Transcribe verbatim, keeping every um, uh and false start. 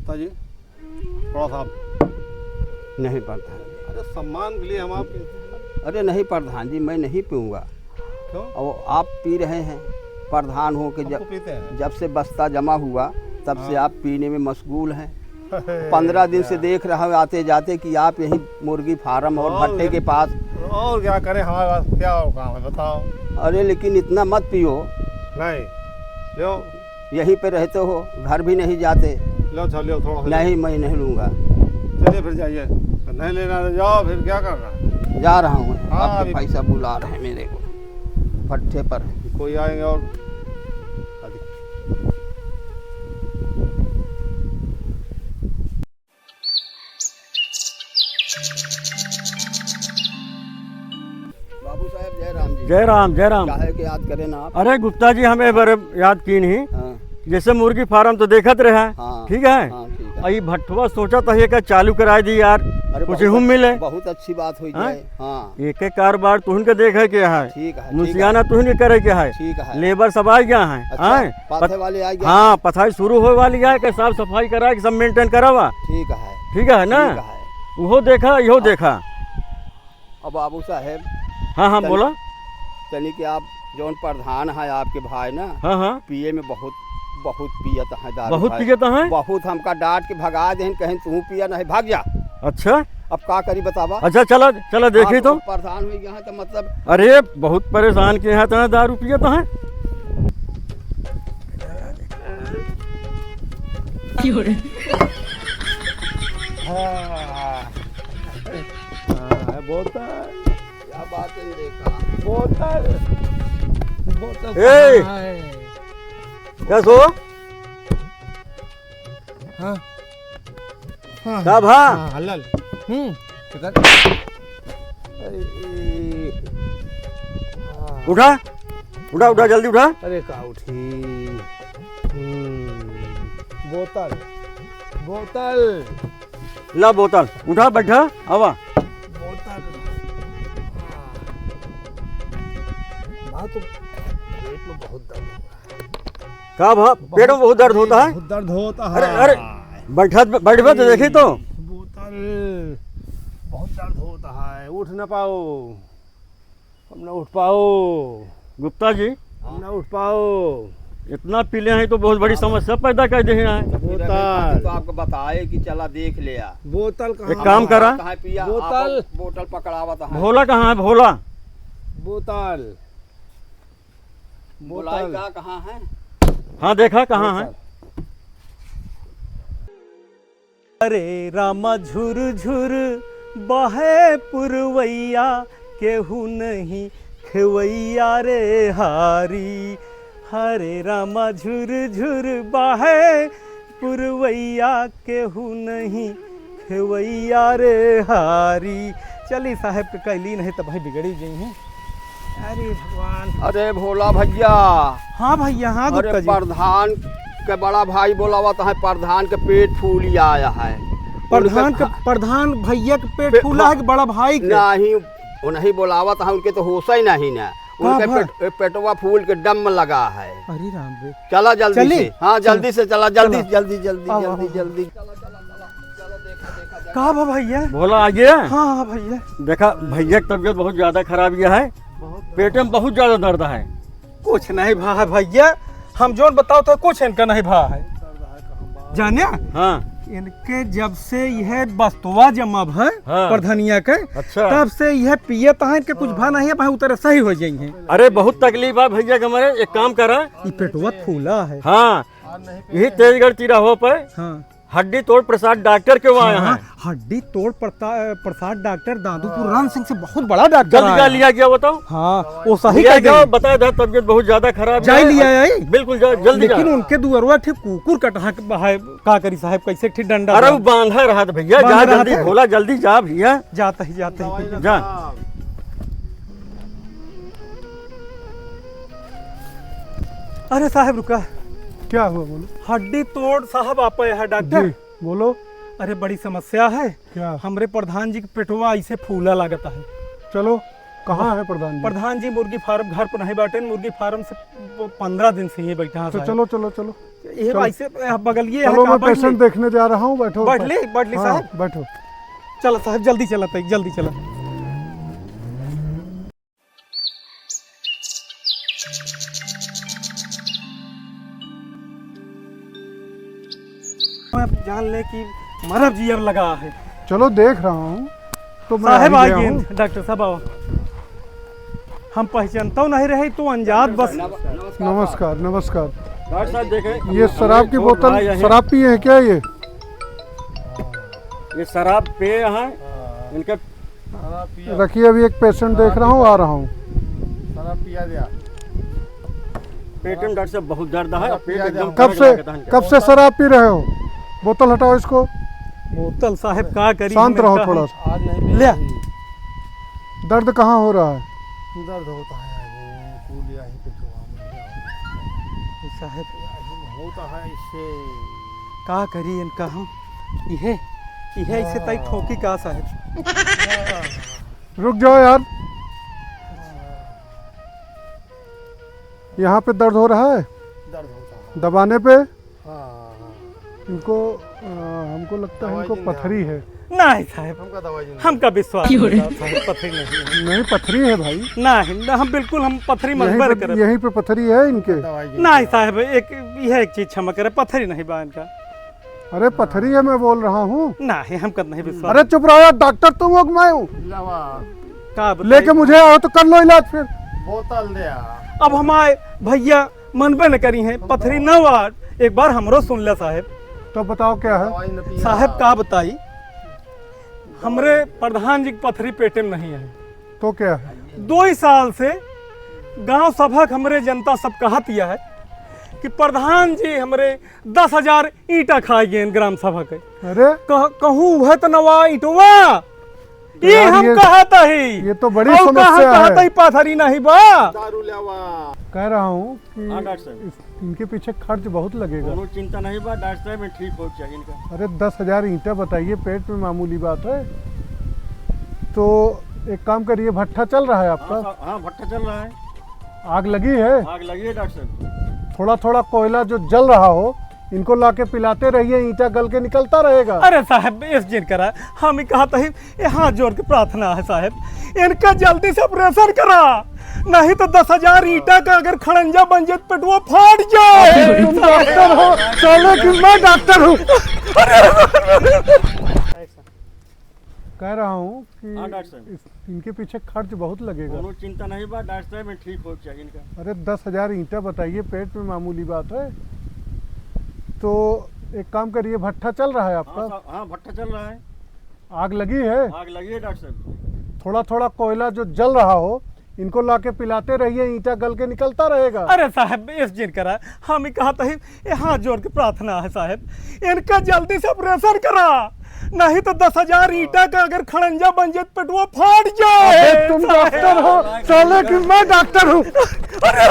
ताजी, थोड़ा सा। नहीं प्रधान। अरे, सम्मान के लिए हम आपके अरे नहीं प्रधान जी, मैं नहीं पीऊँगा। क्यों? अब आप पी रहे हैं, प्रधान हो के हम जब, तो पीते हैं। जब से बस्ता जमा हुआ, तब से हाँ। आप पीने में मशगूल हैं। अरे पन्द्रह दिन से यार। देख रहा हूँ आते जाते कि आप यही मुर्गी फार्म और और भट्टे के पास। और क्या करें, हमारे पास क्या और काम है, बताओ। अरे लेकिन इतना मत पियो। नहीं, लो। यहीं पे रहते हो, घर भी नहीं जाते। लो, अच्छा, लो, थोड़ा सा। नहीं, मैं नहीं लूँगा। चलिए फिर जाइए, नहीं लेना तो जाओ, फिर क्या करना है? जा रहा हूँ, हाँ, आपके अभी भाई साहब बुला रहे हैं मेरे को, भट्टे पर। कोई आएंगे और बाबू साहब, जय राम जी। जय राम, जय राम। काहे के याद करे ना आप? अरे गुप्ता जी, हमें बार याद की नहीं। हाँ। जैसे मुर्गी फार्म तो देखत रहे, हाँ। ठीक है? हाँ, ठीक है। अई भट्टवा सोचा था ये का चालू कराए दी यार, अरे कुछ बहुत हम अच्छ-, मिले। बहुत अच्छी बात हुई हाँ? जाए। हाँ। एक एक कारोबार तुहन के देखे के है, ठीक है, ठीक है। मुसियाना तुहन के करे के है, ठीक है। लेबर सब आ गया है, अच्छा, हाँ? पथे पत-, वाले आ गया। हाँ, पथाई शुरू होए वाली है कि साफ सफाई करा के सब मेंटेन करावा। ठीक है। ठीक है ना? ठीक है। उहो देखा, इहो हाँ। देखा। अब बाबू साहेब, हाँ, हाँ, तन-, बोला। तनी के आप जौन प्रधान है आपके भाई ना, हाँ, हाँ। पिए में बहुत, बहुत पियत है दारू बहुत भाई। पियत है? बहुत हमका डांट के भगा देहन, कहेन तू पिया नहीं, भाग जा। अच्छा। अब का करी बतावा? अच्छा, चला, चला देखी हाँ, तो। तो प्रधान हो गया है तो मतलब अरे, बहुत परेशान किए हैं, इतना दारू पियत है। क्यों रे? हाँ, हाँ, बोतल। क्या बात है, देखा। बोतल। बोतल ए! कहाँ है? क्या सो? हाँ। हाँ, का भा? हाँ, हलल। हम्म, पकड़। अरे, हाँ। उठा, उठा, उठा, जल्दी उठा। अरे, का उठी? हम्म, बोतल, बोतल। ला बोतल, उठा, बैठा, आवा। बोतल। हाँ। माँ तो पेट में बहुत दर्द हो रहा है। का भा? पेट में बहुत दर्द होता है? बहुत दर्द होता है। अरे, अरे, बैठा, बैठबे तो देखी तो। बोतल, बहुत दर्द होता है, उठ ना पाओ। हम ना उठ पाओ। गुप्ता जी। हम ना उठ पाओ। इतना पीले हैं तो बहुत बड़ी समस्या पैदा कर दे हैं। बोतल। तो आपको बताए कि चला देख ले आ। बोतल कहाँ एक काम बा? करा। कहाँ पिया? बोतल। आप बोतल पकड़ावत है। भोला कहाँ है, भोला? बोतल। बोलाई बोतल। का कहाँ है? हाँ, देखा कहाँ है? बोतल। हरे रामा झुर झुर बहे पुरवैया, केहू नहीं खेवैया रे हारी। हरे रामा झुर झुर बहे पुरवैया, केहू नहीं खेवैया रे हारी। चली साहेब के कैली नहीं तब भाई बिगड़ी गई हैं। अरे भगवान। अरे भोला भैया। हाँ भैया, हाँ अरे गुप्ता जी। प्रधान के बड़ा भाई बोलावत है, प्रधान के पेट फूल आया है। प्रधान उनके के, भा- प्रधान भैया के पेट पे-, फूला भा-, है कि बड़ा भाई के? नहीं, वो नहीं बोलावत है, उनके तो होश ही नहीं ना। का उनके भा- पेट, पेटवा फूल के डम लगा है। अरे राम रे। चला जल्दी चली? से। हाँ, चल। जल्दी से चला, जल्दी, चला। जल्दी, जल्दी, आवा, जल्दी, आवा। जल्दी। का भा भैया? भोला आ गया? हाँ, हाँ भैया। देखा, भैया की तबीयत बहुत ज्यादा खराब गया है, पेट में बहुत ज्यादा दर्द है। कुछ नहीं भा है भैया, हम जौन बताओ तो कुछ इनका नहीं भा है। जाने? हाँ। इनके जब से यह बस्तुआ जमा है हाँ। प्रधनिया के, अच्छा। तब से यह पियत है, इनके कुछ भा नहीं है, भाई उतरे सही हो जाएंगे। अरे बहुत तकलीफ है भैया के हमारे, एक काम करा। ये पेटवा फूला है। हाँ, यही तेजगढ़ तिराहो पे हाँ। हड्डी तोड़ प्रसाद डॉक्टर के वहाँ हाँ, है। हड्डी तोड़ प्रता-, प्रसाद डॉक्टर दादूपुर राम सिंह से बहुत बड़ा डॉक्टर जल्दी जा आया। लिया गया बताओ। हाँ, वो सही लिया कह गया, गए। बता दे तबीयत बहुत ज्यादा खराब जाए है। लिया आई। बिल्कुल जा, जल्दी लेकिन जा। उनके दुअरवा ठीक कुकुर कटहा के बहाए, का करी साहब, कैसे ठीक डंडा अरे वो बा। बांधा रहा था भैया, बांधा जा रहा जल्दी था। भोला, जल्दी जा भैया। जाता ही, जाता ही। जा। अरे साहब रुका। क्या हुआ बोलो? हड्डी तोड़ साहब आप है डॉक्टर? जी, बोलो। अरे बड़ी समस्या है। क्या? हमरे प्रधान जी के पेटवा ऐसे फूला लागत है। चलो। कहाँ है प्रधान जी? प्रधान जी मुर्गी फार्म घर पर नहीं बाटेन, मुर्गी फार्म से प-, पन्द्रह दिन से ही बैठा है तो साहब। चलो, चलो, चलो। ये चलो। ऐसे, ए, बगलिए है, चलो, मैं पेशेंट देखने जा रहा हूँ, बैठो। बैठ ले, बैठ ले हाँ, साहब। बैठो। चलो साहब, जल्दी चला, तई, जल्दी चला। अब जान ले कि मरब जियब लगा है। चलो, देख रहा हूँ, तो मैं साहब आ ही गया हूँ। डॉक्टर साहब, आओ। हम पहचानतो नहीं रहे, तू अनजात बस। नमस्कार, नमस्कार। डॉक्टर साहब, देखें, ये शराब की बोतल, शराब पिए हैं क्या ये? ये शराब पिए हैं, इनके रखिए, अभी एक पेशेंट देख रहा हूँ, आ रहा हूँ। शराब पिया दिया। पेट में डॉक्टर साहब बहुत दर्द है, पेट एकदम कब से, कब से शराब पी रहे हो? बोतल हटाओ इसको। बोतल साहब का करी, शांत रहो थोड़ा सा। आज नहीं ले। दर्द कहाँ हो रहा है? दर्द होता है, वो कूल यहीं पे तो हम साहब। यहीं होता है इससे। का करी इनका हम? इहे, इहे इसे तई ठोकी का साहब? रुक जाओ यार। यहाँ पे दर्द हो रहा है? दर्द होता है। दबाने पे? हाँ, हाँ। इनको, अ, हमको लगता है इनको पथरी है। नहीं साहब, हमका दवाई नहीं। हमका विश्वास नहीं साहब, पथरी नहीं है। नहीं, पथरी है भाई। नहीं, न, हम बिल्कुल, हम पथरी यहीं मत पे, करें। यहीं पे पथरी है इनके। नहीं साहब, एक, यह एक चीज क्षमा करें, पथरी नहीं बा इनका। अरे पथरी है, मैं बोल रहा हूँ। नहीं, हमका नहीं विश्वास। अरे चुप रहो यार, डॉक्टर तुम हो कि मैं हूँ? का बताई? लेके मुझे आओ तो कर लो इलाज फिर। बोतल दे आ। अब हमारे भैया मनबे न करी हैं, पथरी न हुआ। एक बार हमरो सुन ले साहेब। तो बताओ क्या है? साहेब का बताई, हमरे प्रधान जी के पथरी पेटे में नहीं है। तो क्या है? दो ही साल से गांव सभा के हमरे जनता सब कहत यह है कि प्रधान जी हमरे दस हजार ईंटा खाए गए ग्राम सभा के। अरे? कह-, कहूँ वह तो नवा ईंटवा। ये यार, हम ये, कहत ही। ये तो बड़ी समस्या है। कहत ही पथरी नहीं बा। दारू लेवा। कह रहा हूँ कि हाँ, डॉक्टर साहब। इस, इनके पीछे खर्च बहुत लगेगा। कोनो चिंता नहीं बा, डॉक्टर साहब, मैं ठीक हो चाहिए इनका। अरे, दस हजार ईंटा बताइए, पेट में मामूली बात है। तो एक काम करिए, भट्ठा चल रहा है आपका? हाँ, सा-, हाँ, भट्ठा चल रहा है। आग लगी है? आग लगी है, डॉक्टर साहब। थोड़ा थोड़ा कोयला जो जल रहा हो, इनको लाके पिलाते रहिए, ईंटा गल के निकलता रहेगा। अरे साहब, इस जिन करा, हम ही कहत ही, ये हाथ जोड़ के प्रार्थना है साहेब, इनका जल्दी से ऑपरेशन करा, नहीं तो दस हजार ईंटा का अगर खड़ंजा बन जाए तो पेटवा फाट जाए। अबे तुम डॉक्टर हो, साले कि मैं डॉक्टर हूँ। कह रहा हूँ कि हाँ, डॉक्टर साहब। इस, इनके पीछे खर्च बहुत लगेगा। कोनो चिंता नहीं बा, डॉक्टर साहब, मैं ठीक हो चाहिए इनका। अरे, दस हजार ईंटा बताइए, पेट में मामूली बात है। तो एक काम करिए, भट्ठा चल रहा है आपका? हाँ, साहब, हाँ, भट्ठा चल रहा है। आग लगी है? आग लगी है, डॉक्टर साहब। थोड़ा थोड़ा कोयला जो जल रहा हो, इनको लाके पिलाते रहिए, ईंटा गल के निकलता रहेगा। अरे साहेब, इस जिन करा, हम ही कहत ही, ये हाथ जोड़ के प्रार्थना है साहेब, इनका जल्दी से ऑपरेशन करा, नहीं तो दस हजार ईंटा का अगर खड़ंजा बन जाए तो पेटवा फाट जाए। अबे तुम डॉक्टर हो, साले कि मैं डॉक्टर हूँ। अरे